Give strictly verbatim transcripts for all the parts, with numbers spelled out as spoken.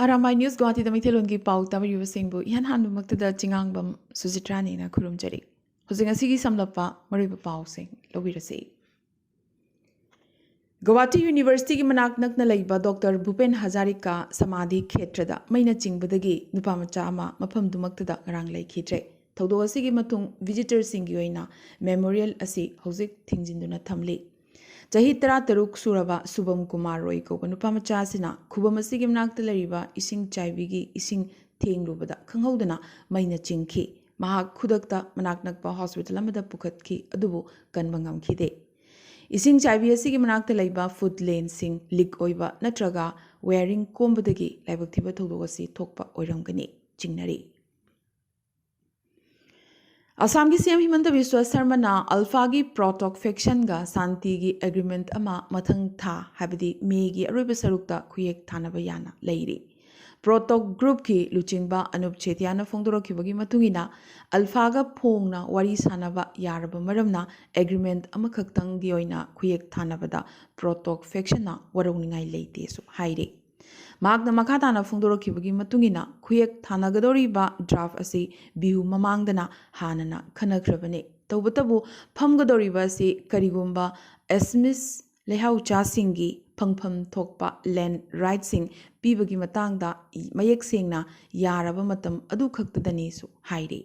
ꯑꯔꯥꯃꯥꯏ news ꯒꯨꯋꯥꯍꯥꯇꯤꯗ ꯃꯩꯇꯩꯂꯣꯟꯒꯤ ꯄꯥꯎ ꯇꯥꯕꯤꯔꯤꯕꯁꯤꯡꯕꯨ ꯏꯍꯥꯟ ꯍꯥꯟꯕꯃꯛꯇꯗ ꯆꯤꯉꯥꯡꯕꯝ ꯁꯨꯖꯤꯇ꯭ꯔꯥꯅꯤꯅ ꯈꯨꯔꯨꯝꯖꯔꯤ꯫ ꯍꯧꯖꯤꯛ ꯉꯁꯤꯒꯤ ꯁꯝꯂꯞꯄ ꯃꯔꯨꯑꯣꯏꯕ ꯄꯥꯎꯁꯤꯡ ꯂꯧꯕꯤꯔꯁꯤ꯫ ꯒꯧꯍꯥꯇꯤ ꯌꯨꯅꯤꯚꯔꯁꯤꯇꯤꯒꯤ ꯃꯅꯥꯛ ꯅꯛꯅ ꯂꯩꯕ ꯗꯣꯛꯇꯔ ꯚꯨꯄꯦꯟ ꯍꯖꯥꯔꯤꯀꯥ ꯁꯃꯥꯙꯤ ꯈꯦꯇ꯭ꯔꯗ ꯃꯩꯅ ꯆꯤꯡꯕꯗꯒꯤ ꯅꯨꯄꯥ ꯃꯆꯥ ꯑꯃ ꯃꯐꯝꯗꯨꯃꯛꯇꯗ ꯉꯔꯥꯡ ꯂꯩꯈꯤꯗ꯭ꯔꯦ꯫ ꯊꯧꯗꯣꯛ ꯑꯁꯤꯒꯤ ꯃꯇꯨꯡ ꯚꯤꯖꯤꯇꯔꯁꯤꯡꯒꯤ ꯑꯣꯏꯅ ꯃꯦꯃꯣꯔꯤꯌꯦꯜ ꯑꯁꯤ ꯍꯧꯖꯤꯛ ꯊꯤꯡꯖꯤꯟꯗꯨꯅ ꯊꯝꯂꯤ꯫ ꯆꯍꯤ ꯇꯔꯥꯇꯔꯨꯛ ꯁꯨꯔꯕ ꯁꯨꯕꯝ ꯀꯨꯃꯥꯔ ꯔꯣꯏ ꯀꯧꯕ ꯅꯨꯄꯥ ꯃꯆꯥ ꯑꯁꯤꯅ ꯈꯨꯕꯝ ꯑꯁꯤꯒꯤ ꯃꯅꯥꯛꯇ ꯂꯩꯔꯤꯕ ꯏꯁꯤꯡ ꯆꯥꯏꯕꯤꯒꯤ ꯏꯁꯤꯡ ꯊꯦꯡꯂꯨꯕꯗ ꯈꯪꯍꯧꯗꯅ ꯃꯩꯅ ꯆꯤꯡꯈꯤ꯫ ꯃꯍꯥꯛ ꯈꯨꯗꯛꯇ ꯃꯅꯥꯛ ꯅꯛꯄ ꯍꯣꯁꯄꯤꯇꯥꯜ ꯑꯃꯗ ꯄꯨꯈꯠꯈꯤ, ꯑꯗꯨꯕꯨ ꯀꯟꯕ ꯉꯝꯈꯤꯗꯦ꯫ ꯏꯁꯤꯡ ꯆꯥꯏꯕꯤ ꯑꯁꯤꯒꯤ ꯃꯅꯥꯛꯇ ꯂꯩꯕ ꯐꯨꯠ ꯂꯦꯟꯁꯤꯡ ꯂꯤꯛ ꯑꯣꯏꯕ ꯅꯠꯇ꯭ꯔꯒ ꯋꯥꯌꯔꯤꯡ ꯀꯣꯝꯕꯗꯒꯤ ꯂꯥꯏꯕꯛ ꯊꯤꯕ ꯊꯧꯗꯣꯛ ꯑꯁꯤ ꯊꯣꯛꯄ ꯑꯣꯏꯔꯝꯒꯅꯤ ꯆꯤꯡꯅꯔꯤ꯫ ꯑꯁꯥꯝꯒꯤ ꯁꯤ ꯑꯦꯝ ꯍꯤꯃꯟꯇ ꯕꯤꯁ꯭ꯋ ꯁꯔꯃꯅ ꯑꯜꯐꯥꯒꯤ ꯄ꯭ꯔꯣꯇꯣꯛ ꯐꯦꯛꯁꯟꯒ ꯁꯥꯟꯇꯤꯒꯤ ꯑꯦꯒ꯭ꯔꯤꯃꯦꯟꯠ ꯑꯃ ꯃꯊꯪ ꯊꯥ, ꯍꯥꯏꯕꯗꯤ ꯃꯦꯒꯤ ꯑꯔꯣꯏꯕ ꯁꯔꯨꯛꯇ ꯈꯨꯌꯦꯛ ꯊꯥꯅꯕ ꯌꯥꯅ ꯂꯩꯔꯤ꯫ ꯄ꯭ꯔꯣꯇꯣꯛ ꯒ꯭ꯔꯨꯞꯀꯤ ꯂꯨꯆꯤꯡꯕ ꯑꯅꯨꯞ ꯆꯦꯇꯤꯌꯥꯅ ꯐꯣꯡꯗꯣꯔꯛꯈꯤꯕꯒꯤ ꯃꯇꯨꯡ ꯏꯟꯅ, ꯑꯜꯐꯥꯒ ꯐꯣꯡꯅ ꯋꯥꯔꯤ ꯁꯥꯅꯕ ꯌꯥꯔꯕ ꯃꯔꯝꯅ ꯑꯦꯒ꯭ꯔꯤꯃꯦꯟꯠ ꯑꯃꯈꯛꯇꯪꯒꯤ ꯑꯣꯏꯅ ꯈꯨꯌꯦꯛ ꯊꯥꯅꯕꯗ ꯄ꯭ꯔꯣꯇꯣꯛ ꯐꯦꯛꯁꯟꯅ ꯋꯥꯔꯧꯅꯤꯡꯉꯥꯏ ꯂꯩꯇꯦꯁꯨ ꯍꯥꯏꯔꯤ꯫ ꯃꯍꯥꯛꯅ ꯃꯈꯥ ꯇꯥꯅ ꯐꯣꯡꯗꯣꯔꯛꯈꯤꯕꯒꯤ ꯃꯇꯨꯡ ꯏꯟꯅ, ꯈꯨꯌꯦꯛ ꯊꯥꯅꯒꯗꯧꯔꯤꯕ ꯗ꯭ꯔꯥꯐ ꯑꯁꯤ ꯕꯤꯍꯨ ꯃꯃꯥꯡꯗꯅ ꯍꯥꯟꯅꯅ ꯈꯟꯅꯈ꯭ꯔꯕꯅꯤ꯫ ꯇꯧꯕꯇꯕꯨ, ꯐꯝꯒꯗꯧꯔꯤꯕ ꯑꯁꯤ ꯀꯔꯤꯒꯨꯝꯕ ꯑꯦꯁꯃꯤꯁ ꯂꯩꯍꯥꯎꯆꯥꯁꯤꯡꯒꯤ ꯐꯪꯐꯝ ꯊꯣꯛꯄ ꯂꯦꯟ ꯔꯥꯏꯠꯁꯤꯡ ꯄꯤꯕꯒꯤ ꯃꯇꯥꯡꯗ ꯃꯌꯦꯛ ꯁꯦꯡꯅ ꯌꯥꯔꯕ ꯃꯇꯝ ꯑꯗꯨ ꯈꯛꯇꯗꯅꯤꯁꯨ ꯍꯥꯏꯔꯤ꯫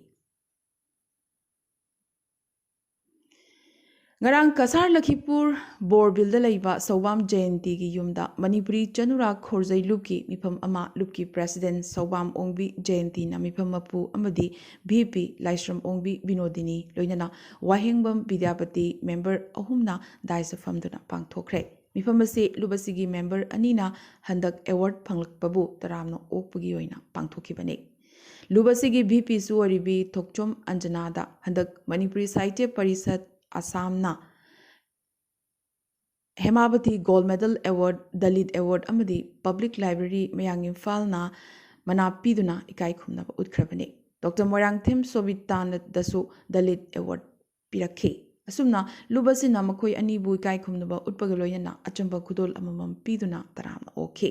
ꯉꯔꯥꯡ ꯀꯁꯥꯔ ꯂꯈꯤꯄꯨꯔ ꯕꯣꯔꯕꯤꯜꯗ ꯂꯩꯕ ꯁꯧꯕꯥꯝ ꯖꯌꯟꯇꯤꯒꯤ ꯌꯨꯝꯗ ꯃꯅꯤꯄꯨꯔꯤ ꯆꯅꯨꯔꯥ ꯈꯣꯔꯖꯩ ꯂꯨꯞꯀꯤ ꯃꯤꯐꯝ ꯑꯃ ꯂꯨꯞꯀꯤ ꯄ꯭ꯔꯦꯁꯤꯗꯦꯟꯠ ꯁꯧꯕꯥꯝ ꯑꯣꯡꯕꯤ ꯖꯌꯟꯇꯤꯅ ꯃꯤꯐꯝ ꯃꯄꯨ ꯑꯃꯗꯤ ꯚꯤ ꯄꯤ ꯂꯥꯏꯁ꯭ꯔꯝ ꯑꯣꯡꯕꯤ ꯕꯤꯅꯣꯗꯤꯅꯤ ꯂꯣꯏꯅꯅ ꯋꯥꯍꯦꯡꯕꯝ ꯕꯤꯗ꯭ꯌꯥꯄꯇꯤ ꯃꯦꯝꯕꯔ ꯑꯍꯨꯝꯅ ꯗꯥꯏꯁꯇ ꯐꯝꯗꯨꯅ ꯄꯥꯡꯊꯣꯛꯈ꯭ꯔꯦ꯫ ꯃꯤꯐꯝ ꯑꯁꯤ ꯂꯨꯞ ꯑꯁꯤꯒꯤ ꯃꯦꯝꯕꯔ ꯑꯅꯤꯅ ꯍꯟꯗꯛ ꯑꯦꯋꯥꯔꯗ ꯐꯪꯂꯛꯄꯕꯨ ꯇꯔꯥꯝꯅ ꯑꯣꯛꯄꯒꯤ ꯑꯣꯏꯅ ꯄꯥꯡꯊꯣꯛꯈꯤꯕꯅꯤ꯫ ꯂꯨꯞ ꯑꯁꯤꯒꯤ ꯚꯤ ꯄꯤꯁꯨ ꯑꯣꯏꯔꯤꯕꯤ ꯊꯣꯛꯆꯣꯝ ꯑꯟꯖꯅꯥꯗ ꯍꯟꯗꯛ ꯃꯅꯤꯄꯨꯔꯤ ꯁꯥꯍꯤꯇ꯭ꯌ ꯄꯔꯤꯁꯠ ꯑꯁꯥꯝꯅ Hemabati gold medal award, Dalit award ꯑꯃꯗꯤ ꯄꯕ꯭ꯂꯤꯛ ꯂꯥꯏꯕ꯭ꯔꯦꯔꯤ ꯃꯌꯥꯡ ꯏꯝꯐꯥꯜꯅ ꯃꯅꯥ ꯄꯤꯗꯨꯅ ꯏꯀꯥꯏ ꯈꯨꯝꯅꯕ ꯎꯠꯈ꯭ꯔꯕꯅꯤ꯫ ꯗꯣꯛꯇꯔ ꯃꯣꯏꯔꯥꯡꯊꯦꯝ ꯁꯣꯕꯤꯇꯥꯅꯗꯁꯨ ꯗꯂꯤꯠ ꯑꯦꯋꯥꯔꯗ ꯄꯤꯔꯛꯈꯤ꯫ ꯑꯁꯨꯝꯅ ꯂꯨꯞ ꯑꯁꯤꯅ ꯃꯈꯣꯏ ꯑꯅꯤꯕꯨ ꯏꯀꯥꯏ ꯈꯨꯝꯅꯕ ꯎꯠꯄꯒ ꯂꯣꯏꯅꯅ ꯑꯆꯝꯕ ꯈꯨꯗꯣꯜ ꯑꯃꯃꯝ ꯄꯤꯗꯨꯅ ꯇꯔꯥꯝꯅ ꯑꯣꯛꯈꯤ꯫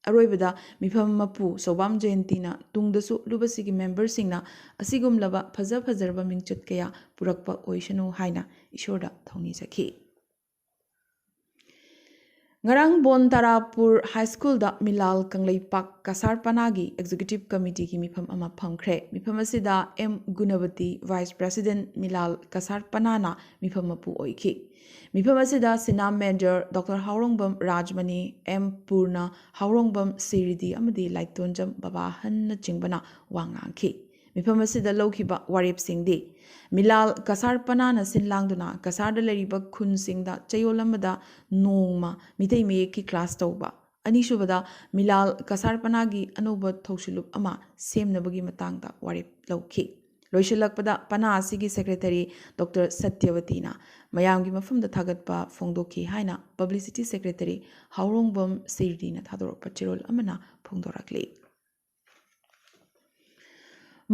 ꯑꯔꯣꯏꯕꯗ ꯃꯤꯐꯝ ꯃꯄꯨ ꯁꯣꯕꯥꯝ ꯖꯌꯟꯇꯤꯅ ꯇꯨꯡꯗꯁꯨ ꯂꯨꯕꯁꯤꯒꯤ ꯃꯦꯝꯕꯔꯁꯤꯡꯅ ꯑꯁꯤꯒꯨꯝꯂꯕ ꯐꯖ ꯐꯖꯔꯕ ꯃꯤꯡꯆꯠ ꯀꯌꯥ ꯄꯨꯔꯛꯄ ꯑꯣꯏꯁꯅꯨ ꯍꯥꯏꯅ ꯏꯁꯣꯔꯗ ꯊꯧꯅꯤꯖꯈꯤ꯫ ꯉꯔꯥꯡ ꯕꯣꯟ ꯇꯥꯔꯥꯄꯨꯔ ꯍꯥꯏ ꯁ꯭ꯀꯨꯜꯗ ꯃꯤꯂꯥꯜ ꯀꯪꯂꯩꯄꯥꯛ ꯀꯁꯥꯔ ꯄꯅꯥꯒꯤ ꯑꯦꯛꯖꯤꯀ꯭ꯌꯨꯇꯤꯚ ꯀꯃꯤꯇꯤꯒꯤ ꯃꯤꯐꯝ ꯑꯃ ꯐꯝꯈ꯭ꯔꯦ꯫ ꯃꯤꯐꯝ ꯑꯁꯤꯗ ꯑꯦꯝ ꯒꯨꯅꯕꯇꯤ, ꯚꯥꯏꯁ ꯄ꯭ꯔꯦꯁꯤꯗꯦꯟꯠ, ꯃꯤꯂꯥꯜ ꯀꯁꯥꯔ ꯄꯅꯥꯅ ꯃꯤꯐꯝ ꯃꯄꯨ ꯑꯣꯏꯈꯤ꯫ ꯃꯤꯐꯝ ꯑꯁꯤꯗ ꯁꯤꯅꯥ major doctor ꯍꯥꯎꯔꯣꯡꯕꯝ Rajmani, M Purna, ꯍꯥꯎꯔꯣꯡꯕꯝ ꯁꯤꯔꯤꯗꯤ ꯑꯃꯗꯤ ꯂꯥꯏꯇꯣꯟꯖꯝ ꯕꯕꯥꯍꯟꯅꯆꯤꯡꯕꯅ ꯋꯥ ꯉꯥꯡꯈꯤ꯫ ꯃꯤꯐꯝ ꯑꯁꯤꯗ ꯂꯧꯈꯤꯕ ꯋꯥꯔꯦꯞꯁꯤꯡꯗꯤ: ꯃꯤꯂꯥꯜ ꯀꯁꯥꯔ ꯄꯅꯥꯅ ꯁꯤꯟ ꯂꯥꯡꯗꯨꯅ ꯀꯁꯥꯔꯗ ꯂꯩꯔꯤꯕ ꯈꯨꯟꯁꯤꯡꯗ ꯆꯌꯣꯜ ꯑꯃꯗ ꯅꯣꯡꯃ ꯃꯤꯇꯩ ꯃꯌꯦꯛꯀꯤ ꯀ꯭ꯂꯥꯁ ꯇꯧꯕ꯫ ꯑꯅꯤꯁꯨꯕꯗ, ꯃꯤꯂꯥꯜ ꯀꯁꯥꯔ ꯄꯅꯥꯒꯤ ꯑꯅꯧꯕ ꯊꯧꯁꯤꯜꯂꯨꯞ ꯑꯃ ꯁꯦꯝꯅꯕꯒꯤ ꯃꯇꯥꯡꯗ ꯋꯥꯔꯦꯞ ꯂꯧꯈꯤ꯫ ꯂꯣꯏꯁꯤꯜꯂꯛꯄꯗ, ꯄꯅꯥ ꯑꯁꯤꯒꯤ ꯁꯦꯀ꯭ꯔꯦꯇꯔꯤ ꯗꯣꯛꯇꯔ ꯁꯇ꯭ꯌꯋꯇꯤꯅ ꯃꯌꯥꯝꯒꯤ ꯃꯐꯝꯗ ꯊꯥꯒꯠꯄ ꯐꯣꯡꯗꯣꯛꯈꯤ ꯍꯥꯏꯅ ꯄꯕ꯭ꯂꯤꯁꯤꯇꯤ ꯁꯦꯀ꯭ꯔꯦꯇꯔꯤ ꯍꯥꯎꯔꯣꯡꯕꯝ ꯁꯤꯔꯤꯗꯤꯅ ꯊꯥꯗꯣꯔꯛꯄ ꯆꯦꯔꯣꯜ ꯑꯃꯅ ꯐꯣꯡꯗꯣꯔꯛꯂꯤ꯫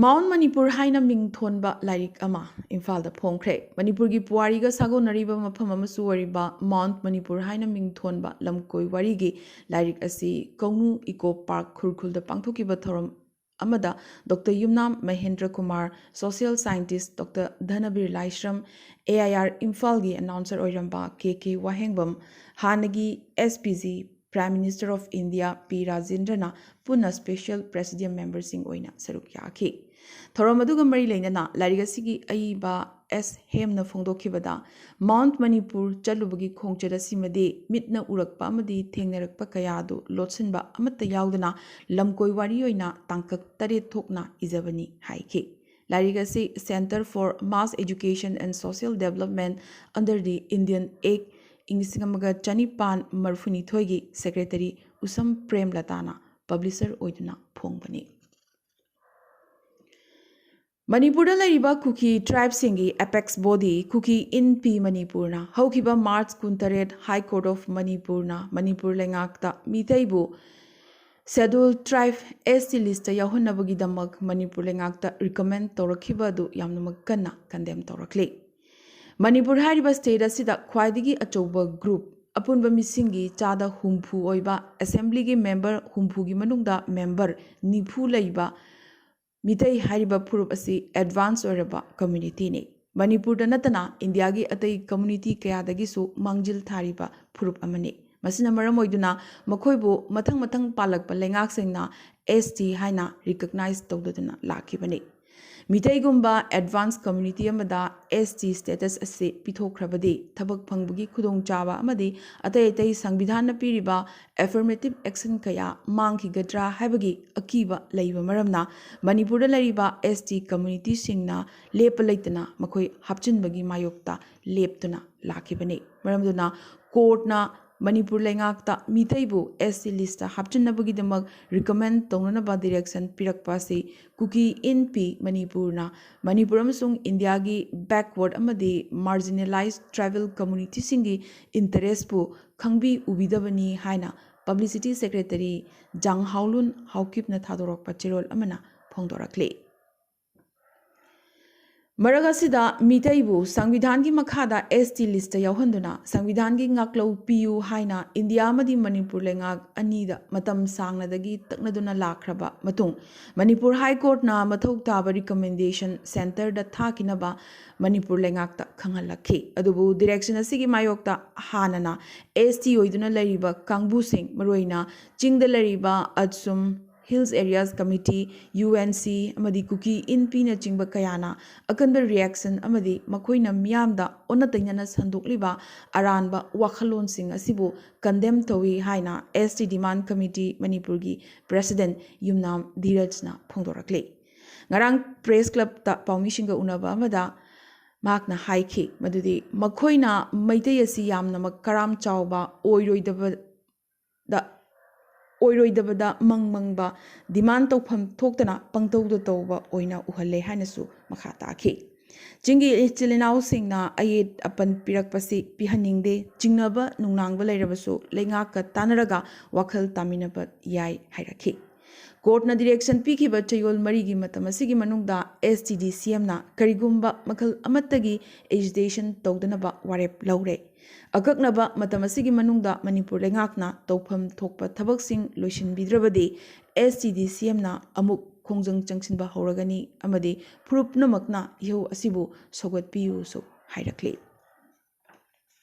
ꯃꯥꯎꯟꯠ ꯃꯅꯤꯄꯨꯔ ꯍꯥꯏꯅ ꯃꯤꯡ ꯊꯣꯟꯕ ꯂꯥꯏꯔꯤꯛ ꯑꯃ ꯏꯝꯐꯥꯜꯗ ꯐꯣꯡꯈ꯭ꯔꯦ꯫ ꯃꯅꯤꯄꯨꯔꯒꯤ ꯄꯨꯋꯥꯔꯤꯒ ꯁꯥꯒꯣꯟꯅꯔꯤꯕ ꯃꯐꯝ ꯑꯃꯁꯨ ꯑꯣꯏꯔꯤꯕ ꯃꯥꯎꯟꯠ ꯃꯅꯤꯄꯨꯔ ꯍꯥꯏꯅ ꯃꯤꯡ ꯊꯣꯟꯕ ꯂꯝꯀꯣꯏ ꯋꯥꯔꯤꯒꯤ ꯂꯥꯏꯔꯤꯛ ꯑꯁꯤ ꯀꯧꯅꯨ ꯏꯀꯣ ꯄꯥꯔꯛ ꯈꯨꯔꯈꯨꯜꯗ ꯄꯥꯡꯊꯣꯛꯈꯤꯕ ꯊꯧꯔꯝ ꯑꯃꯗ doctor Yumnam Mahendra Kumar, social scientist doctor Dhanabir Laishram, A I R ꯏꯝꯐꯥꯜꯒꯤ ꯑꯦꯅꯥꯎꯟꯁꯔ ꯑꯣꯏꯔꯝꯕ ꯀꯦ ꯀꯦ ꯋꯥꯍꯦꯡꯕꯝ, ꯍꯥꯟꯅꯒꯤ S P G, Prime Minister of India P ꯔꯥꯖꯦꯟꯗ꯭ꯔꯅ ꯄꯨꯟꯅ ꯁ꯭ꯄꯦꯁꯤꯌꯦꯜ ꯄ꯭ꯔꯦꯁꯤꯗꯤꯌꯝ ꯃꯦꯝꯕꯔꯁꯤꯡ ꯑꯣꯏꯅ ꯁꯔꯨꯛ ꯌꯥꯈꯤ꯫ ꯊꯧꯔꯝ ꯑꯗꯨꯒ ꯃꯔꯤ ꯂꯩꯅꯅ ꯂꯥꯏꯔꯤꯛ ꯑꯁꯤꯒꯤ ꯑꯏꯕ ꯑꯦꯁ ꯍꯦꯝꯅ ꯐꯣꯡꯗꯣꯛꯈꯤꯕꯗ, ꯃꯥꯎꯟꯠ ꯃꯅꯤꯄꯨꯔ ꯆꯠꯂꯨꯕꯒꯤ ꯈꯣꯡꯆꯠ ꯑꯁꯤꯃꯗꯤ ꯃꯤꯠꯅ ꯎꯔꯛꯄ ꯑꯃꯗꯤ ꯊꯦꯡꯅꯔꯛꯄ ꯀꯌꯥ ꯑꯗꯨ ꯂꯣꯠꯁꯤꯟꯕ ꯑꯃꯠꯇ ꯌꯥꯎꯗꯅ ꯂꯝꯀꯣꯏ ꯋꯥꯔꯤ ꯑꯣꯏꯅ ꯇꯥꯡꯀꯛ ꯇꯔꯦꯠ ꯊꯣꯛꯅ ꯏꯖꯕꯅꯤ ꯍꯥꯏꯈꯤ꯫ ꯂꯥꯏꯔꯤꯛ ꯑꯁꯤ Centre for Mass Education and Social Development under the Indian Act ꯏꯪ ꯂꯤꯁꯤꯡ ꯑꯃꯒ ꯆꯅꯤꯄꯥꯟ ꯃꯔꯤꯐꯨꯅꯤꯊꯣꯏꯒꯤ ꯁꯦꯀ꯭ꯔꯦꯇꯔꯤ ꯎꯁꯝ ꯄ꯭ꯔꯦꯝꯂꯇꯥꯅ ꯄꯕ꯭ꯂꯤꯁꯔ ꯑꯣꯏꯗꯨꯅ ꯐꯣꯡꯕꯅꯤ꯫ ꯃꯅꯤꯄꯨꯔꯗ ꯂꯩꯔꯤꯕ ꯀꯨꯀꯤ ꯇ꯭ꯔꯥꯏꯕꯁꯤꯡꯒꯤ ꯑꯦꯄꯦꯛꯁ ꯕꯣꯗꯤ ꯀꯨꯀꯤ ꯏꯟ ꯄꯤ ꯃꯅꯤꯄꯨꯔꯅ ꯍꯧꯈꯤꯕ March contract High Court of ꯃꯅꯤꯄꯨꯔꯅ ꯃꯅꯤꯄꯨꯔ ꯂꯩꯉꯥꯛꯇ ꯃꯤꯇꯩꯕꯨ ꯁꯦꯗꯨꯜ ꯇ꯭ꯔꯥꯏꯕ, ꯑꯦꯁ ꯇꯤ, ꯂꯤꯁꯇ ꯌꯥꯎꯍꯟꯅꯕꯒꯤꯗꯃꯛ ꯃꯅꯤꯄꯨꯔ ꯂꯩꯉꯥꯛꯇ ꯔꯤꯀꯃꯦꯟ ꯇꯧꯔꯛꯈꯤꯕ ꯑꯗꯨ ꯌꯥꯝꯅꯃꯛ ꯀꯟꯅ ꯀꯟꯗꯦꯝ ꯇꯧꯔꯛꯂꯤ꯫ ꯃꯅꯤꯄꯨꯔ ꯍꯥꯏꯔꯤꯕ ꯁ꯭ꯇꯦꯠ ꯑꯁꯤꯗ ꯈ꯭ꯋꯥꯏꯗꯒꯤ ꯑꯆꯧꯕ ꯒ꯭ꯔꯨꯞ ꯑꯄꯨꯟꯕ ꯃꯤꯁꯤꯡꯒꯤ ꯆꯥꯗ ꯍꯨꯝꯐꯨ ꯑꯣꯏꯕ ꯑꯦꯁꯦꯝꯕ꯭ꯂꯤꯒꯤ ꯃꯦꯝꯕꯔ ꯍꯨꯝꯐꯨꯒꯤ ꯃꯅꯨꯡꯗ ꯃꯦꯝꯕꯔ ꯅꯤꯐꯨ ꯂꯩꯕ ꯃꯤꯇꯩ ꯍꯥꯏꯔꯤꯕ ꯐꯨꯔꯨꯞ ꯑꯁꯤ ꯑꯦꯗꯚꯥꯟꯁ ꯑꯣꯏꯔꯕ ꯀꯝꯃ꯭ꯌꯨꯅꯤꯇꯤꯅꯤ꯫ ꯃꯅꯤꯄꯨꯔꯗ ꯅꯠꯇꯅ ꯏꯟꯗꯤꯌꯥꯒꯤ ꯑꯇꯩ ꯀꯝꯃ꯭ꯌꯨꯅꯤꯇꯤ ꯀꯌꯥꯗꯒꯤꯁꯨ ꯃꯥꯡꯖꯤꯜ ꯊꯥꯔꯤꯕ ꯐꯨꯔꯨꯞ ꯑꯃꯅꯤ꯫ ꯃꯁꯤꯅ ꯃꯔꯝ ꯑꯣꯏꯗꯨꯅ ꯃꯈꯣꯏꯕꯨ ꯃꯊꯪ ꯃꯊꯪ ꯄꯥꯜꯂꯛꯄ ꯂꯩꯉꯥꯛꯁꯤꯡꯅ ꯑꯦꯁ ꯇꯤ ꯍꯥꯏꯅ ꯔꯤꯀꯛꯅꯥꯏꯖ ꯇꯧꯗꯨꯅ ꯂꯥꯛꯈꯤꯕꯅꯤ꯫ ꯃꯤꯇꯩꯒꯨꯝꯕ ꯑꯦꯗꯚꯥꯟꯁ ꯀꯝꯃ꯭ꯌꯨꯅꯤꯇꯤ ꯑꯃꯗ ꯑꯦꯁ ꯇꯤ ꯁ꯭ꯇꯦꯇꯁ ꯑꯁꯤ ꯄꯤꯊꯣꯛꯈ꯭ꯔꯕꯗꯤ ꯊꯕꯛ ꯐꯪꯕꯒꯤ ꯈꯨꯗꯣꯡꯆꯥꯕ ꯑꯃꯗꯤ ꯑꯇꯩ ꯑꯇꯩ ꯁꯪꯕꯤꯙꯥꯟꯅ ꯄꯤꯔꯤꯕ ꯑꯦꯐꯔꯃꯦꯇꯤꯚ ꯑꯦꯛꯁꯟ ꯀꯌꯥ ꯃꯥꯡꯈꯤꯒꯗ꯭ꯔꯥ ꯍꯥꯏꯕꯒꯤ ꯑꯀꯤꯕ ꯂꯩꯕ ꯃꯔꯝꯅ ꯃꯅꯤꯄꯨꯔꯗ ꯂꯩꯔꯤꯕ ꯑꯦꯁ ꯇꯤ ꯀꯝꯃ꯭ꯌꯨꯅꯤꯇꯤꯁꯤꯡꯅ ꯂꯦꯞꯄ ꯂꯩꯇꯅ ꯃꯈꯣꯏ ꯍꯥꯞꯆꯤꯟꯕꯒꯤ ꯃꯥꯌꯣꯛꯇ ꯂꯦꯞꯇꯨꯅ ꯂꯥꯛꯈꯤꯕꯅꯤ꯫ ꯃꯔꯝ ꯑꯗꯨꯅ ꯀꯣꯔꯠꯅ ꯃꯅꯤꯄꯨꯔ ꯂꯩꯉꯥꯛꯇ ꯃꯤꯇꯩꯕꯨ ꯑꯦꯁ ꯇꯤ ꯂꯤꯁꯇ ꯍꯥꯞꯆꯤꯟꯅꯕꯒꯤꯗꯃꯛ ꯔꯤꯀꯃꯦꯟ ꯇꯧꯅꯅꯕ ꯗꯤꯔꯦꯛꯁꯟ ꯄꯤꯔꯛꯄ ꯑꯁꯤ ꯀꯨꯀꯤ ꯏꯟ ꯄꯤ ꯃꯅꯤꯄꯨꯔꯅ ꯃꯅꯤꯄꯨꯔ ꯑꯃꯁꯨꯡ ꯏꯟꯗꯤꯌꯥꯒꯤ ꯕꯦꯛꯋꯥꯔꯗ ꯑꯃꯗꯤ ꯃꯥꯔꯖꯤꯅꯦꯂꯥꯏꯖ ꯇ꯭ꯔꯥꯏꯕꯦꯜ ꯀꯝꯃ꯭ꯌꯨꯅꯤꯇꯤꯁꯤꯡꯒꯤ ꯏꯟꯇꯔꯦꯁꯄꯨ ꯈꯪꯕꯤ ꯎꯕꯤꯗꯕꯅꯤ ꯍꯥꯏꯅ ꯄꯕ꯭ꯂꯤꯁꯤꯇꯤ ꯁꯦꯀ꯭ꯔꯦꯇꯔꯤ ꯖꯥꯡꯍꯥꯎꯂꯨꯟ ꯍꯥꯎꯀꯤꯞꯅ ꯊꯥꯗꯣꯔꯛꯄ ꯆꯦꯔꯣꯜ ꯑꯃꯅ ꯐꯣꯡꯗꯣꯔꯛꯂꯤ꯫ ꯃꯔꯛ ꯑꯁꯤꯗ ꯃꯤꯇꯩꯕꯨ ꯁꯪꯕꯤꯙꯥꯟꯒꯤ ꯃꯈꯥꯗ ꯑꯦꯁ ꯇꯤ ꯂꯤꯁꯇ ꯌꯥꯎꯍꯟꯗꯨꯅ ꯁꯪꯕꯤꯙꯥꯟꯒꯤ ꯉꯥꯛꯂꯧ ꯄꯤꯌꯨ ꯍꯥꯏꯅ ꯏꯟꯗꯤꯌꯥ ꯑꯃꯗꯤ ꯃꯅꯤꯄꯨꯔ ꯂꯩꯉꯥꯛ ꯑꯅꯤꯗ ꯃꯇꯝ ꯁꯥꯡꯅꯗꯒꯤ ꯇꯛꯅꯗꯨꯅ ꯂꯥꯛꯈ꯭ꯔꯕ ꯃꯇꯨꯡ ꯃꯅꯤꯄꯨꯔ ꯍꯥꯏ ꯀꯣꯔꯠꯅ ꯃꯊꯧ ꯇꯥꯕ ꯔꯤꯀꯃꯦꯟꯗꯦꯁꯟ ꯁꯦꯟꯇꯔꯗ ꯊꯥꯈꯤꯅꯕ ꯃꯅꯤꯄꯨꯔ ꯂꯩꯉꯥꯛꯇ ꯈꯪꯍꯜꯂꯛꯈꯤ꯫ ꯑꯗꯨꯕꯨ ꯗꯤꯔꯦꯛꯁꯟ ꯑꯁꯤꯒꯤ ꯃꯥꯌꯣꯛꯇ ꯍꯥꯟꯅꯅ ꯑꯦꯁ ꯇꯤ ꯑꯣꯏꯗꯨꯅ ꯂꯩꯔꯤꯕ ꯀꯥꯡꯕꯨꯁꯤꯡ, ꯃꯔꯨꯑꯣꯏꯅ ꯆꯤꯡꯗ ꯂꯩꯔꯤꯕ ꯑꯠꯁꯨꯝ hills areas committee, U N C ꯑꯃꯗꯤ ꯀꯨꯀꯤ ꯏꯟ ꯄꯤꯅꯆꯤꯡꯕ ꯀꯌꯥꯅ ꯑꯀꯟꯕ ꯔꯤꯌꯦꯛꯁꯟ ꯑꯃꯗꯤ ꯃꯈꯣꯏꯅ ꯃꯤꯌꯥꯝꯗ ꯑꯣꯟꯅ ꯇꯩꯅꯅ ꯁꯟꯗꯣꯛꯂꯤꯕ ꯑꯔꯥꯟꯕ ꯋꯥꯈꯜꯂꯣꯟꯁꯤꯡ ꯑꯁꯤꯕꯨ ꯀꯟꯗꯦꯝ ꯇꯧꯏ ꯍꯥꯏꯅ ꯑꯦꯁ ꯇꯤ ꯗꯤꯃꯥꯟ ꯀꯃꯤꯇꯤ ꯃꯅꯤꯄꯨꯔꯒꯤ ꯄ꯭ꯔꯦꯁꯤꯗꯦꯟꯠ ꯌꯨꯝꯅꯥꯝ ꯙꯤꯔꯖꯅ ꯐꯣꯡꯗꯣꯔꯛꯂꯤ꯫ ꯉꯔꯥꯡ ꯄ꯭ꯔꯦꯁ ꯀ꯭ꯂꯕꯇ ꯄꯥꯎꯃꯤꯁꯤꯡꯒ ꯎꯅꯕ ꯑꯃꯗ ꯃꯍꯥꯛꯅ ꯍꯥꯏꯈꯤ ꯃꯗꯨꯗꯤ ꯃꯈꯣꯏꯅ ꯃꯩꯇꯩ ꯑꯁꯤ ꯌꯥꯝꯅꯃꯛ ꯀꯔꯥꯝ ꯆꯥꯎꯕ ꯑꯣꯏꯔꯣꯏꯗꯕ ꯗ ꯑꯣꯏꯔꯣꯏꯗꯕꯗ ꯃꯪ ꯃꯪꯕ, ꯗꯤꯃꯥꯟ ꯇꯧꯐꯝ ꯊꯣꯛꯇꯅ ꯄꯪꯇꯧꯗ ꯇꯧꯕ ꯑꯣꯏꯅ ꯎꯍꯜꯂꯦ ꯍꯥꯏꯅꯁꯨ ꯃꯈꯥ ꯇꯥꯈꯤ꯫ ꯆꯤꯡꯒꯤ ꯏꯆꯤꯜ ꯏꯅꯥꯎꯁꯤꯡꯅ ꯑꯌꯦꯠ ꯑꯄꯟ ꯄꯤꯔꯛꯄꯁꯤ ꯄꯤꯍꯟꯅꯤꯡꯗꯦ, ꯆꯤꯡꯅꯕ ꯅꯨꯡꯅꯥꯡꯕ ꯂꯩꯔꯕꯁꯨ ꯂꯩꯉꯥꯛꯀ ꯇꯥꯟꯅꯔꯒ ꯋꯥꯈꯜ ꯇꯥꯃꯤꯟꯅꯕ ꯌꯥꯏ ꯍꯥꯏꯔꯛꯈꯤ꯫ ꯀꯣꯔꯠꯅ ꯗꯤꯔꯦꯛꯁꯟ ꯄꯤꯈꯤꯕ ꯆꯌꯣꯜ ꯃꯔꯤꯒꯤ ꯃꯇꯝ ꯑꯁꯤꯒꯤ ꯃꯅꯨꯡꯗ ꯑꯦꯁ ꯇꯤ ꯗꯤ ꯁꯤ ꯑꯦꯝꯅ ꯀꯔꯤꯒꯨꯝꯕ ꯃꯈꯜ ꯑꯃꯠꯇꯒꯤ ꯑꯦꯖꯤꯇꯦꯁꯟ ꯇꯧꯗꯅꯕ ꯋꯥꯔꯦꯞ ꯂꯧꯔꯦ꯫ ꯑꯀꯛꯅꯕ ꯃꯇꯝ ꯑꯁꯤꯒꯤ ꯃꯅꯨꯡꯗ ꯃꯅꯤꯄꯨꯔ ꯂꯩꯉꯥꯛꯅ ꯇꯧꯐꯝ ꯊꯣꯛꯄ ꯊꯕꯛꯁꯤꯡ ꯂꯣꯏꯁꯤꯟꯕꯤꯗ꯭ꯔꯕꯗꯤ ꯑꯦꯁ ꯇꯤ ꯗꯤ ꯁꯤ ꯑꯦꯝꯅ ꯑꯃꯨꯛ ꯈꯣꯡꯖꯪ ꯆꯪꯁꯤꯟꯕ ꯍꯧꯔꯒꯅꯤ ꯑꯃꯗꯤ ꯐꯨꯔꯨꯞ ꯄꯨꯝꯅꯃꯛꯅ ꯏꯍꯧ ꯑꯁꯤꯕꯨ ꯁꯧꯒꯠꯄꯤꯌꯨꯁꯨ ꯍꯥꯏꯔꯛꯂꯤ꯫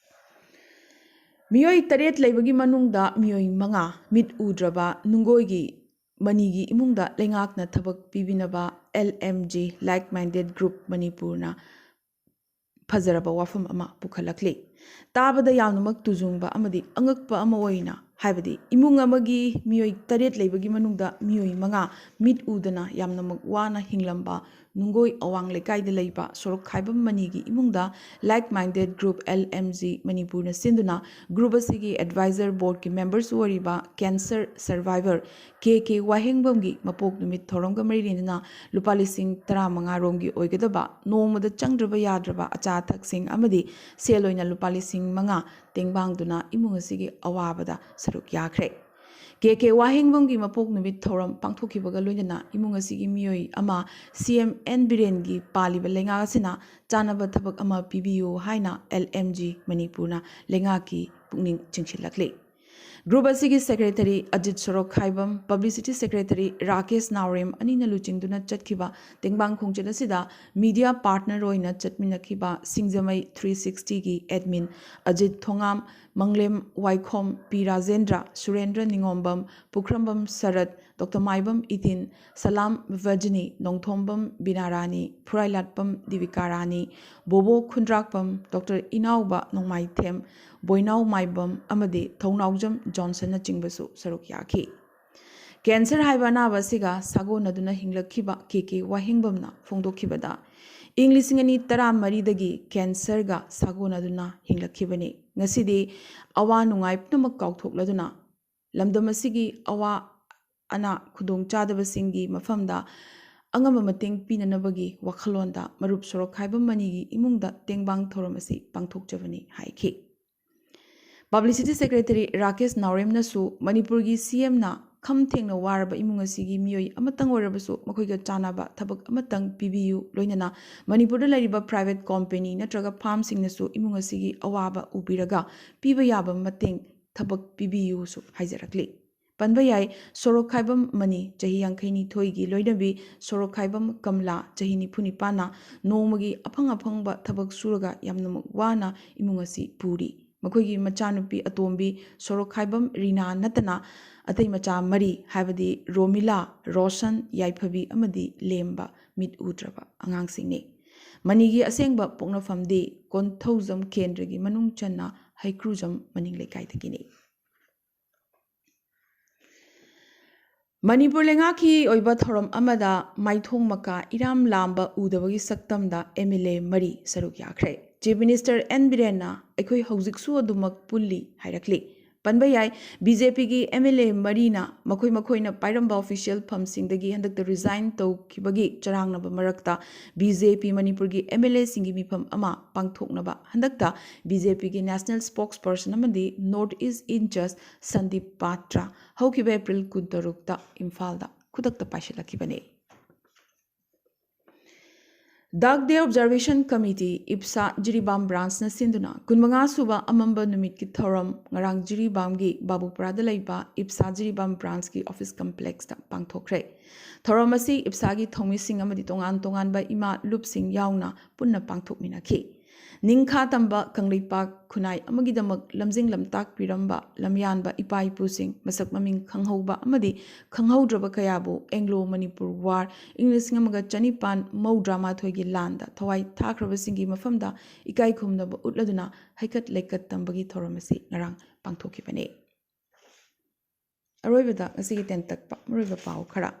ꯃꯤꯑꯣꯏ ꯇꯔꯦꯠ ꯂꯩꯕꯒꯤ ꯃꯅꯨꯡꯗ ꯃꯤꯑꯣꯏ ꯃꯉꯥ ꯃꯤꯠ ꯎꯗ꯭ꯔꯕ ꯅꯨꯡꯒꯣꯏꯒꯤ ꯃꯅꯤꯒꯤ ꯏꯃꯨꯡꯗ ꯂꯩꯉꯥꯛꯅ ꯊꯕꯛ ꯄꯤꯕꯤꯅꯕ L M G Like Minded Group ꯃꯅꯤꯄꯨꯔꯅ ꯐꯖꯔꯕ ꯋꯥꯐꯝ ꯑꯃ ꯄꯨꯈꯠꯂꯛꯂꯤ꯫ ꯇꯥꯕꯗ ꯌꯥꯝꯅꯃꯛ ꯇꯨꯖꯨꯡꯕ ꯑꯃꯗꯤ ꯑꯉꯛꯄ ꯑꯃ ꯑꯣꯏꯅ, ꯍꯥꯏꯕꯗꯤ ꯏꯃꯨꯡ ꯑꯃꯒꯤ ꯃꯤꯑꯣꯏ ꯇꯔꯦꯠ ꯂꯩꯕꯒꯤ ꯃꯅꯨꯡꯗ ꯃꯤꯑꯣꯏ ꯃꯉꯥ ꯃꯤꯠ ꯎꯗꯅ ꯌꯥꯝꯅꯃꯛ ꯋꯥꯅ ꯍꯤꯡꯂꯝꯕ ꯅꯨꯡꯒꯣꯏ ꯑꯋꯥꯡ ꯂꯩꯀꯥꯏꯗ ꯂꯩꯕ ꯁꯣꯔꯣꯛ ꯈꯥꯏꯕꯝ ꯃꯅꯤꯒꯤ ꯏꯃꯨꯡꯗ Like Minded Group L M G ꯃꯅꯤꯄꯨꯔꯅ ꯁꯤꯟꯗꯨꯅ group ꯑꯁꯤꯒꯤ advisor boardꯀꯤ memberꯁꯨ ꯑꯣꯏꯔꯤꯕ cancer survivor K K ꯋꯥꯍꯦꯡꯕꯝꯒꯤ ꯃꯄꯣꯛ ꯅꯨꯃꯤꯠ ꯊꯧꯔꯝꯒ ꯃꯔꯤ ꯂꯩꯅꯅ ꯂꯨꯄꯥ ꯂꯤꯁꯤꯡ ꯇꯔꯥꯃꯉꯥ ꯔꯣꯝꯒꯤ ꯑꯣꯏꯒꯗꯕ ꯅꯣꯡꯃꯗ ꯆꯪꯗ꯭ꯔꯕ ꯌꯥꯗ꯭ꯔꯕ ꯑꯆꯥ ꯑꯊꯛꯁꯤꯡ ꯑꯃꯗꯤ ꯁꯦꯜ ꯑꯣꯏꯅ ꯂꯨꯄꯥ ꯂꯤꯁꯤꯡ ꯃꯉꯥ ꯇꯦꯡꯕꯥꯡꯗꯨꯅ ꯏꯃꯨꯡ ꯑꯁꯤꯒꯤ ꯑꯋꯥꯕꯗ ꯁꯔꯨꯛ ꯌꯥꯈ꯭ꯔꯦ꯫ K K ꯋꯥꯍꯦꯡꯕꯝꯒꯤ ꯃꯄꯣꯛ ꯅꯨꯃꯤꯠ ꯊꯧꯔꯝ ꯄꯥꯡꯊꯣꯛꯈꯤꯕꯒ ꯂꯣꯏꯅꯅ ꯏꯃꯨꯡ ꯑꯁꯤꯒꯤ ꯃꯤꯑꯣꯏ ꯑꯃ C M N ꯕꯤꯔꯦꯟꯒꯤ ꯄꯥꯜꯂꯤꯕ ꯂꯩꯉꯥꯛ ꯑꯁꯤꯅ ꯆꯥꯅꯕ ꯊꯕꯛ ꯑꯃ ꯄꯤꯕꯤꯌꯨ ꯍꯥꯏꯅ L M G ꯃꯅꯤꯄꯨꯔꯅ ꯂꯩꯉꯥꯛꯀꯤ ꯄꯨꯛꯅꯤꯡ ꯆꯤꯡꯁꯤꯜꯂꯛꯂꯤ꯫ Group ꯑꯁꯤꯒꯤ secretary ꯑꯖꯤꯠ ꯁꯣꯔꯣꯛꯈꯥꯏꯕꯝ, publicity secretary ꯔꯥꯀꯦꯁ ꯅꯥꯎꯔꯦꯝ ꯑꯅꯤꯅ ꯂꯨꯆꯤꯡꯗꯨꯅ ꯆꯠꯈꯤꯕ ꯇꯦꯡꯕꯥꯡ ꯈꯣꯡꯆꯠ ꯑꯁꯤꯗ media partner ꯑꯣꯏꯅ ꯆꯠꯃꯤꯟꯅꯈꯤꯕ ꯁꯤꯡꯖꯃꯩ three sixtyꯒꯤ admin ꯑꯖꯤꯠ ꯊꯣꯉꯥꯝ, ꯃꯪꯂꯦꯝ ꯋꯥꯏꯈꯣꯝ, ꯄꯤ ꯔꯥꯖꯦꯟꯗ꯭ꯔ, ꯁꯨꯔꯦꯟꯗ꯭ꯔ ꯅꯤꯉꯣꯝꯕꯝ, ꯄꯨꯈ꯭ꯔꯝꯕꯝ ꯁꯔꯠ, Doctor ꯃꯥꯏꯕꯝ ꯏꯊꯤꯟ, ꯁꯂꯥꯝ ꯚꯖꯅꯤ, ꯅꯣꯡꯊꯣꯝꯕꯝ ꯕꯤꯅꯥꯔꯥꯅꯤ, ꯐꯨꯔꯥꯏꯂꯥꯠꯄꯝ ꯗꯤꯕꯤꯀꯥ ꯔꯥꯅꯤ, ꯕꯣꯕꯣ ꯈꯨꯟꯗ꯭ꯔꯥꯛꯄꯝ, Doctor ꯏꯅꯥꯎꯕ ꯅꯣꯡꯃꯥꯏꯊꯦꯝ, ꯕꯣꯏꯅꯥꯎ ꯃꯥꯏꯕꯝ ꯑꯃꯗꯤ ꯊꯧꯅꯥꯎꯖꯝ ꯖꯣꯟꯁꯟꯅꯆꯤꯡꯕꯁꯨ ꯁꯔꯨꯛ ꯌꯥꯈꯤ꯫ Cancer ꯍꯥꯏꯕ ꯑꯅꯥꯕ ꯑꯁꯤꯒ ꯁꯥꯒꯣꯟꯅꯗꯨꯅ ꯍꯤꯡꯂꯛꯈꯤꯕ K K ꯋꯥꯍꯦꯡꯕꯝꯅ ꯐꯣꯡꯗꯣꯛꯈꯤꯕꯗ, ꯏꯪ ꯂꯤꯁꯤꯡ ꯑꯅꯤ ꯇꯔꯥꯃꯔꯤꯗꯒꯤ cancerꯒ ꯁꯥꯒꯣꯟꯅꯗꯨꯅ ꯍꯤꯡꯂꯛꯈꯤꯕꯅꯤ꯫ ꯉꯁꯤꯗꯤ ꯑꯋꯥ ꯅꯨꯡꯉꯥꯏ ꯄꯨꯝꯅꯃꯛ ꯀꯥꯎꯊꯣꯛꯂꯗꯨꯅ ꯂꯝꯗꯝ ꯑꯁꯤꯒꯤ ꯑꯋꯥ ꯑꯅꯥ ꯈꯨꯗꯣꯡꯆꯥꯗꯕꯁꯤꯡꯒꯤ ꯃꯐꯝꯗ ꯑꯉꯝꯕ ꯃꯇꯦꯡ ꯄꯤꯅꯅꯕꯒꯤ ꯋꯥꯈꯜꯂꯣꯟꯗ ꯃꯔꯨꯞ ꯁꯣꯔꯣꯛꯈꯥꯏꯕꯝ ꯃꯅꯤꯒꯤ ꯏꯃꯨꯡꯗ ꯇꯦꯡꯕꯥꯡ ꯊꯧꯔꯝ ꯑꯁꯤ ꯄꯥꯡꯊꯣꯛꯆꯕꯅꯤ ꯍꯥꯏꯈꯤ꯫ Publicity secretary ꯔꯥꯀꯦꯁ ꯅꯥꯎꯔꯦꯝꯅꯁꯨ ꯃꯅꯤꯄꯨꯔꯒꯤ C Mꯅ ꯈꯝ ꯊꯦꯡꯅ ꯋꯥꯔꯕ ꯏꯃꯨꯡ ꯑꯁꯤꯒꯤ ꯃꯤꯑꯣꯏ ꯑꯃꯇꯪ ꯑꯣꯏꯔꯕꯁꯨ ꯃꯈꯣꯏꯒ ꯆꯥꯟꯅꯕ ꯊꯕꯛ ꯑꯃꯇꯪ ꯄꯤꯕꯤꯌꯨ, ꯂꯣꯏꯅꯅ ꯃꯅꯤꯄꯨꯔꯗ ꯂꯩꯔꯤꯕ private company ꯅꯠꯇ꯭ꯔꯒ firmꯁꯤꯡꯅꯁꯨ ꯏꯃꯨꯡ ꯑꯁꯤꯒꯤ ꯑꯋꯥꯕ ꯎꯕꯤꯔꯒ ꯄꯤꯕ ꯌꯥꯕ ꯃꯇꯦꯡ ꯊꯕꯛ ꯄꯤꯕꯤꯌꯨꯁꯨ ꯍꯥꯏꯖꯔꯛꯂꯤ꯫ ꯄꯟꯕ ꯌꯥꯏ, ꯁꯣꯔꯣꯛꯈꯥꯏꯕꯝ ꯃꯅꯤ, ꯆꯍꯤ ꯌꯥꯡꯈꯩꯅꯤꯊꯣꯏꯒꯤ ꯂꯣꯏꯅꯕꯤ ꯁꯣꯔꯣꯛꯈꯥꯏꯕꯝ ꯀꯝꯂꯥ, ꯆꯍꯤ ꯅꯤꯐꯨ ꯅꯤꯄꯥꯟꯅ ꯅꯣꯡꯃꯒꯤ ꯑꯐꯪ ꯑꯐꯪꯕ ꯊꯕꯛ ꯁꯨꯔꯒ ꯌꯥꯝꯅꯃꯛ ꯋꯥꯅ ꯏꯃꯨꯡ ꯑꯁꯤ ꯄꯨꯔꯤ꯫ ꯃꯈꯣꯏꯒꯤ ꯃꯆꯥꯅꯨꯄꯤ ꯑꯇꯣꯝꯕꯤ ꯁꯣꯔꯣꯛꯈꯥꯏꯕꯝ ꯔꯤꯅꯥ ꯅꯠꯇꯅ ꯑꯇꯩ ꯃꯆꯥ ꯃꯔꯤ, ꯍꯥꯏꯕꯗꯤ ꯔꯣꯃꯤꯂꯥ, ꯔꯣꯁꯟ, ꯌꯥꯏꯐꯕꯤ ꯑꯃꯗꯤ ꯂꯦꯝꯕ, ꯃꯤꯠ ꯎꯗ꯭ꯔꯕ ꯑꯉꯥꯡꯁꯤꯡꯅꯤ꯫ ꯃꯅꯤꯒꯤ ꯑꯁꯦꯡꯕ ꯄꯣꯛꯅꯐꯝꯗꯤ ꯀꯣꯟꯊꯧꯖꯝ ꯀꯦꯟꯗ꯭ꯔꯒꯤ ꯃꯅꯨꯡ ꯆꯟꯅ ꯍꯩꯀ꯭ꯔꯨꯖꯝ ꯃꯅꯤꯡ ꯂꯩꯀꯥꯏꯗꯒꯤꯅꯤ꯫ ꯃꯅꯤꯄꯨꯔ ꯂꯩꯉꯥꯛꯀꯤ ꯑꯣꯏꯕ ꯊꯧꯔꯝ ꯑꯃꯗ ꯃꯥꯏꯊꯣꯡ ꯃꯀꯥ ꯏꯔꯥꯝ ꯂꯥꯝꯕ ꯎꯗꯕꯒꯤ ꯁꯛꯇꯝꯗ MLA ꯃꯔꯤ ꯁꯔꯨꯛ ꯌꯥꯈ꯭ꯔꯦ꯫ Chief Minister ꯑꯦꯟ ꯕꯤꯔꯦꯟꯅ "ꯑꯩꯈꯣꯏ ꯍꯧꯖꯤꯛꯁꯨ ꯑꯗꯨꯃꯛ ꯄꯨꯜꯂꯤ" ꯍꯥꯏꯔꯛꯂꯤ꯫ ꯄꯟꯕ ꯌꯥꯏ, BJPꯒꯤ MLA ꯃꯔꯤꯅ ꯃꯈꯣꯏ ꯃꯈꯣꯏꯅ ꯄꯥꯏꯔꯝꯕ official ꯐꯝꯁꯤꯡꯗꯒꯤ ꯍꯟꯗꯛꯇ resign ꯇꯧꯈꯤꯕꯒꯤ ꯆꯔꯥꯡꯅꯕ ꯃꯔꯛꯇ BJP ꯃꯅꯤꯄꯨꯔꯒꯤ MLAꯁꯤꯡꯒꯤ ꯃꯤꯐꯝ ꯑꯃ ꯄꯥꯡꯊꯣꯛꯅꯕ ꯍꯟꯗꯛꯇ BJPꯒꯤ national spokesperson ꯑꯃꯗꯤ North East in-charge ꯁꯟꯗꯤꯞ ꯄꯥꯇ꯭ꯔ ꯍꯧꯈꯤꯕ ꯑꯦꯄ꯭ꯔꯤꯜ ꯀꯨꯟꯇꯔꯨꯛꯇ ꯏꯝꯐꯥꯜꯗ ꯈꯨꯗꯛꯇ ꯄꯥꯏꯁꯤꯜꯂꯛꯈꯤꯕꯅꯤ꯫ Dark Day Observation Committee, ꯏꯞꯁꯥ Jiribam branchꯅ ꯁꯤꯟꯗꯨꯅ ꯀꯨꯟꯃꯉꯥ ꯁꯨꯕ ꯑꯃꯝꯕ ꯅꯨꯃꯤꯠꯀꯤ ꯊꯧꯔꯝ ꯉꯔꯥꯡ ꯖꯤꯔꯤꯕꯥꯝꯒꯤ ꯕꯥꯕꯨꯄꯨꯔꯥꯗ ꯂꯩꯕ ꯏꯞꯁꯥ ꯖꯤꯔꯤꯕꯥꯝ branchꯀꯤ office complexꯇ ꯄꯥꯡꯊꯣꯛꯈ꯭ꯔꯦ꯫ ꯊꯧꯔꯝ ꯑꯁꯤ ꯏꯞꯁꯥꯒꯤ ꯊꯧꯃꯤꯁꯤꯡ ꯑꯃꯗꯤ ꯇꯣꯉꯥꯟ ꯇꯣꯉꯥꯟꯕ ꯏꯃꯥ ꯂꯨꯞꯁꯤꯡ ꯌꯥꯎꯅ ꯄꯨꯟꯅ ꯄꯥꯡꯊꯣꯛꯃꯤꯟꯅꯈꯤ꯫ ꯅꯤꯡꯈꯥ ꯇꯝꯕ ꯀꯪꯂꯩꯄꯥꯛ ꯈꯨꯟꯅꯥꯏ ꯑꯃꯒꯤꯗꯃꯛ ꯂꯝꯖꯤꯡ ꯂꯝꯇꯥꯛꯄꯤꯔꯝꯕ ꯂꯝꯌꯥꯟꯕ ꯏꯄꯥ ꯏꯄꯨꯁꯤꯡ, ꯃꯁꯛ ꯃꯃꯤꯡ ꯈꯪꯍꯧꯕ ꯑꯃꯗꯤ ꯈꯪꯍꯧꯗ꯭ꯔꯕ ꯀꯌꯥꯕꯨ Anglo Manipur War, ꯏꯪ ꯂꯤꯁꯤꯡ ꯑꯃꯒ ꯆꯅꯤꯄꯥꯟ ꯃꯧꯗ꯭ꯔꯥ ꯃꯥꯊꯣꯏꯒꯤ ꯂꯥꯟꯗ ꯊꯋꯥꯏ ꯊꯥꯈ꯭ꯔꯕꯁꯤꯡꯒꯤ ꯃꯐꯝꯗ ꯏꯀꯥꯏ ꯈꯨꯝꯅꯕ ꯎꯠꯂꯗꯨꯅ ꯍꯩꯀꯠ ꯂꯩꯀꯠ ꯇꯝꯕꯒꯤ ꯊꯧꯔꯝ ꯑꯁꯤ ꯉꯔꯥꯡ ꯄꯥꯡꯊꯣꯛꯈꯤꯕꯅꯤ꯫ ꯑꯔꯣꯏꯕꯗ ꯉꯁꯤꯒꯤ ꯇꯦꯟꯇꯛꯄ ꯃꯔꯨꯑꯣꯏꯕ ꯄꯥꯎ ꯈꯔ꯫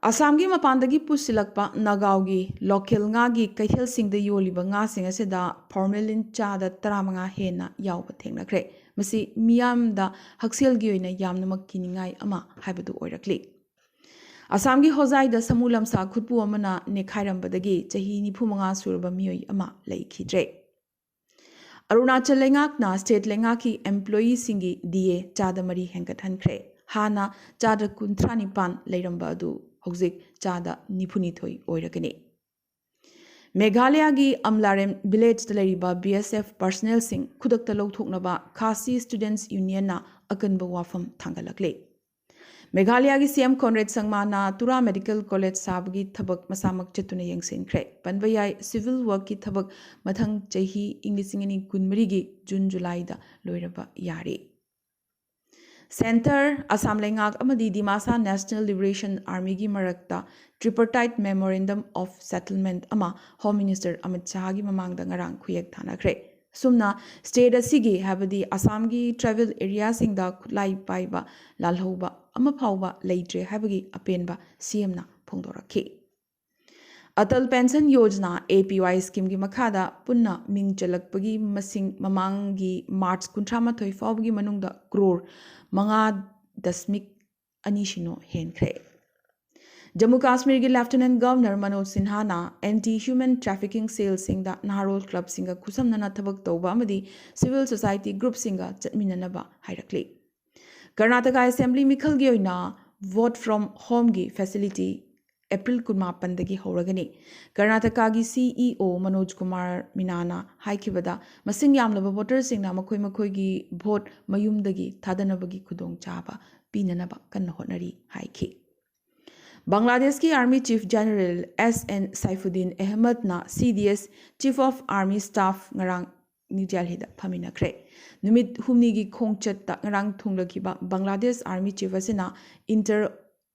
ꯑꯁꯥꯝꯒꯤ ꯃꯄꯥꯟꯗꯒꯤ ꯄꯨꯁꯤꯜꯂꯛꯄ ꯅꯥꯒꯥꯎꯒꯤ local ꯉꯥꯒꯤ ꯀꯩꯊꯦꯜꯁꯤꯡꯗ ꯌꯣꯜꯂꯤꯕ ꯉꯥꯁꯤꯡ ꯑꯁꯤꯗ formalin ꯆꯥꯗ ꯇꯔꯥꯃꯉꯥ ꯍꯦꯟꯅ ꯌꯥꯎꯕ ꯊꯦꯡꯅꯈ꯭ꯔꯦ꯫ ꯃꯁꯤ ꯃꯤꯌꯥꯝꯗ ꯍꯛꯁꯦꯜꯒꯤ ꯑꯣꯏꯅ ꯌꯥꯝꯅꯃꯛ ꯀꯤꯅꯤꯡꯉꯥꯏ ꯑꯃ ꯍꯥꯏꯕꯗꯨ ꯑꯣꯏꯔꯛꯂꯤ꯫ ꯑꯁꯥꯝꯒꯤ ꯍꯣꯖꯥꯏꯗ ꯁꯃꯨ ꯂꯝꯁꯥ ꯈꯨꯠꯄꯨ ꯑꯃꯅ ꯅꯦꯠꯈꯥꯏꯔꯝꯕꯗꯒꯤ ꯆꯍꯤ ꯅꯤꯐꯨ ꯃꯉꯥ ꯁꯨꯔꯕ ꯃꯤꯑꯣꯏ ꯑꯃ ꯂꯩꯈꯤꯗ꯭ꯔꯦ꯫ ꯑꯔꯨꯅꯥꯆꯜ ꯂꯩꯉꯥꯛꯅ state ꯂꯩꯉꯥꯛꯀꯤ employeeꯁꯤꯡꯒꯤ D A ꯆꯥꯗ ꯃꯔꯤ ꯍꯦꯟꯒꯠꯍꯟꯈ꯭ꯔꯦ꯫ ꯍꯥꯟꯅ ꯆꯥꯗ ꯀꯨꯟꯊ꯭ꯔꯥ ꯅꯤꯄꯥꯟ ꯂꯩꯔꯝꯕ ꯑꯗꯨ ꯍꯧꯖꯤꯛ ꯆꯥꯗ ꯅꯤꯐꯨ ꯅꯤꯊꯣꯏ ꯑꯣꯏꯔꯒꯅꯤ꯫ ꯃꯦꯘꯥꯂꯌꯥꯒꯤ ꯑꯝꯂꯥꯔꯦꯝ villageꯇ ꯂꯩꯔꯤꯕ B S F personnelꯁꯤꯡ ꯈꯨꯗꯛꯇ ꯂꯧꯊꯣꯛꯅꯕ Khasi Students Unionꯅ ꯑꯀꯟꯕ ꯋꯥꯐꯝ ꯊꯥꯡꯒꯠꯂꯛꯂꯤ꯫ ꯃꯦꯘꯥꯂꯌꯥꯒꯤ C M Conrad ꯁꯪꯃꯥꯅ ꯇꯨꯔꯥ Medical College ꯁꯥꯕꯒꯤ ꯊꯕꯛ ꯃꯁꯥꯃꯛ ꯆꯠꯇꯨꯅ ꯌꯦꯡꯁꯤꯟꯈ꯭ꯔꯦ꯫ ꯄꯟꯕ ꯌꯥꯏ, civil workꯀꯤ ꯊꯕꯛ ꯃꯊꯪ ꯆꯍꯤ ꯏꯪ ꯂꯤꯁꯤꯡ ꯑꯅꯤ ꯀꯨꯟꯃꯔꯤꯒꯤ June Julyꯗ ꯂꯣꯏꯔꯕ ꯌꯥꯔꯦ꯫ Centre, ꯑꯁꯥꯝ ꯂꯩꯉꯥꯛ ꯑꯃꯗꯤ ꯗꯤꯃꯥꯁꯥ National Liberation Armyꯒꯤ ꯃꯔꯛꯇ Tripartite Memorandum of Settlement ꯑꯃ Home Minister ꯑꯃꯤꯠ ꯁꯥꯍꯒꯤ ꯃꯃꯥꯡꯗ ꯉꯔꯥꯡ ꯈꯨꯌꯦꯛ ꯊꯥꯅꯈ꯭ꯔꯦ꯫ ꯑꯁꯨꯝꯅ state ꯑꯁꯤꯒꯤ, ꯍꯥꯏꯕꯗꯤ ꯑꯁꯥꯝꯒꯤ tribal areaꯁꯤꯡꯗ ꯈꯨꯠꯂꯥꯏ ꯄꯥꯏꯕ ꯂꯥꯜꯍꯧꯕ ꯑꯃ ꯐꯥꯎꯕ ꯂꯩꯇ꯭ꯔꯦ ꯍꯥꯏꯕꯒꯤ ꯑꯄꯦꯟꯕ C Mꯅ ꯐꯣꯡꯗꯣꯔꯛꯈꯤ꯫ Atal Pension Yojana, A P Y schemeꯒꯤ ꯃꯈꯥꯗ ꯄꯨꯟꯅ ꯃꯤꯡ ꯆꯜꯂꯛꯄꯒꯤ ꯃꯁꯤꯡ ꯃꯃꯥꯡꯒꯤ March ꯀꯨꯟꯊ꯭ꯔꯥ ꯃꯥꯊꯣꯏ ꯐꯥꯎꯕꯒꯤ ꯃꯅꯨꯡꯗ crore ꯃꯉꯥ ꯗꯁꯃꯤꯛ ꯑꯅꯤ ꯁꯤꯅꯣ ꯍꯦꯟꯈ꯭ꯔꯦ꯫ Jammu ꯀꯥꯁꯃꯤꯔꯒꯤ Lieutenant Governor Manoj ꯁꯤꯟꯍꯥꯅ anti human trafficking cellꯁꯤꯡꯗ ꯅꯍꯥꯔꯣꯜ clubꯁꯤꯡꯒ ꯈꯨꯠꯁꯝꯅꯅ ꯊꯕꯛ ꯇꯧꯕ ꯑꯃꯗꯤ civil society groupꯁꯤꯡꯒ ꯆꯠꯃꯤꯟꯅꯅꯕ ꯍꯥꯏꯔꯛꯂꯤ꯫ ꯀꯔꯅꯥꯇꯀꯥ Assembly ꯃꯤꯈꯜꯒꯤ ꯑꯣꯏꯅ Vote from Homeꯒꯤ facility April ꯀꯨꯟꯃꯥꯄꯟꯗꯒꯤ ꯍꯧꯔꯒꯅꯤ꯫ ꯀꯔꯅꯥꯇꯀꯥꯒꯤ C E O Manoj Kumar ꯃꯤꯅꯥꯅ ꯍꯥꯏꯈꯤꯕꯗ, ꯃꯁꯤꯡ ꯌꯥꯝꯂꯕ voterꯁꯤꯡꯅ ꯃꯈꯣꯏ ꯃꯈꯣꯏꯒꯤ vote ꯃꯌꯨꯝꯗꯒꯤ ꯊꯥꯗꯅꯕꯒꯤ ꯈꯨꯗꯣꯡꯆꯥꯕ ꯄꯤꯅꯅꯕ ꯀꯟꯅ ꯍꯣꯠꯅꯔꯤ ꯍꯥꯏꯈꯤ꯫ ꯕꯪꯒ꯭ꯂꯥꯗꯦꯁꯀꯤ Army Chief General S N Saifuddin Ahmedꯅ C D S Chief of Army Staff ꯉꯔꯥꯡ ꯅ꯭ꯌꯨ ꯗꯦꯜꯍꯤꯗ ꯐꯝꯃꯤꯟꯅꯈ꯭ꯔꯦ꯫ ꯅꯨꯃꯤꯠ ꯍꯨꯝꯅꯤꯒꯤ ꯈꯣꯡꯆꯠꯇ ꯉꯔꯥꯡ ꯊꯨꯡꯂꯈꯤꯕ ꯕꯪꯒ꯭ꯂꯥꯗꯦꯁ Army Chief ꯑꯁꯤꯅ inter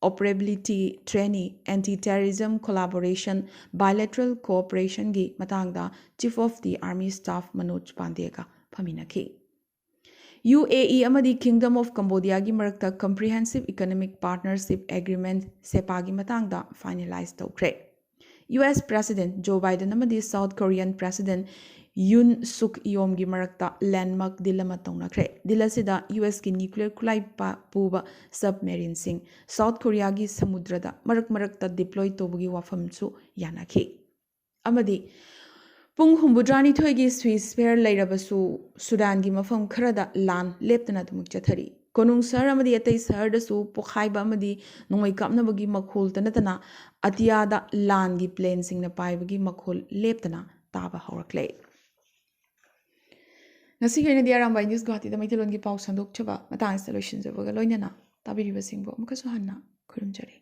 operability training, anti terrorism collaboration, bilateral cooperationꯒꯤ ꯃꯇꯥꯡꯗ Chief of the Army Staff Manoj ꯄꯥꯟꯗꯦꯒ ꯐꯝꯃꯤꯟꯅꯈꯤ꯫ U A E ꯑꯃꯗꯤ Kingdom of Cambodiaꯒꯤ ꯃꯔꯛꯇ Comprehensive Economic Partnership Agreement, ꯁꯦꯄꯥꯒꯤ ꯃꯇꯥꯡꯗ finalize ꯇꯧꯈ꯭ꯔꯦ꯫ U S President Joe Biden ꯑꯃꯗꯤ South Korean President Yoon Suk Yeolꯒꯤ ꯃꯔꯛꯇ landmark deal ꯑꯃ ꯇꯧꯅꯈ꯭ꯔꯦ꯫ Deal ꯑꯁꯤꯗ U Sꯀꯤ nuclear ꯈꯨꯠꯂꯥꯏ ꯄ-, ꯄꯨꯕ submarineꯁꯤꯡ South Koreaꯒꯤ ꯁꯃꯨꯗ꯭ꯔꯗ ꯃꯔꯛ ꯃꯔꯛꯇ deploy ꯇꯧꯕꯒꯤ ꯋꯥꯐꯝꯁꯨ ꯌꯥꯅꯈꯤ꯫ ꯑꯃꯗꯤ ꯄꯨꯡ ꯍꯨꯝꯐꯨꯇꯔꯥꯅꯤꯊꯣꯏꯒꯤ ceasefire ꯂꯩꯔꯕꯁꯨ, ꯁꯨꯗꯥꯟꯒꯤ ꯃꯐꯝ ꯈꯔꯗ ꯂꯥꯟ ꯂꯦꯞꯇꯅ ꯑꯗꯨꯃꯛ ꯆꯠꯊꯔꯤ꯫ ꯀꯣꯅꯨꯡ ꯁꯍꯔ ꯑꯃꯗꯤ ꯑꯇꯩ ꯁꯍꯔꯗꯁꯨ ꯄꯣꯈꯥꯏꯕ ꯑꯃꯗꯤ ꯅꯣꯡꯃꯩ ꯀꯥꯞꯅꯕꯒꯤ ꯃꯈꯣꯜꯇ ꯅꯠꯇꯅ, ꯑꯇꯤꯌꯥꯗ ꯂꯥꯟꯒꯤ planeꯁꯤꯡꯅ ꯄꯥꯏꯕꯒꯤ ꯃꯈꯣꯜ ꯂꯦꯞꯇꯅ ꯇꯥꯕ ꯍꯧꯔꯛꯂꯦ꯫ ꯉꯁꯤꯒꯤ ꯑꯣꯏꯅꯗꯤ ꯑꯔꯥꯝꯕꯥꯏ News ꯒꯨꯋꯥꯍꯥꯇꯤꯗ ꯃꯩꯇꯩꯂꯣꯟꯒꯤ ꯄꯥꯎ ꯁꯟꯗꯣꯛꯆꯕ ꯃꯇꯥꯡ ꯑꯁꯤꯗ ꯂꯣꯏꯁꯤꯟꯖꯕꯒ ꯂꯣꯏꯅꯅ ꯇꯥꯕꯤꯔꯤꯕꯁꯤꯡꯕꯨ ꯑꯃꯨꯛꯀꯁꯨ ꯍꯟꯅ ꯈꯨꯔꯨꯝꯖꯔꯤ꯫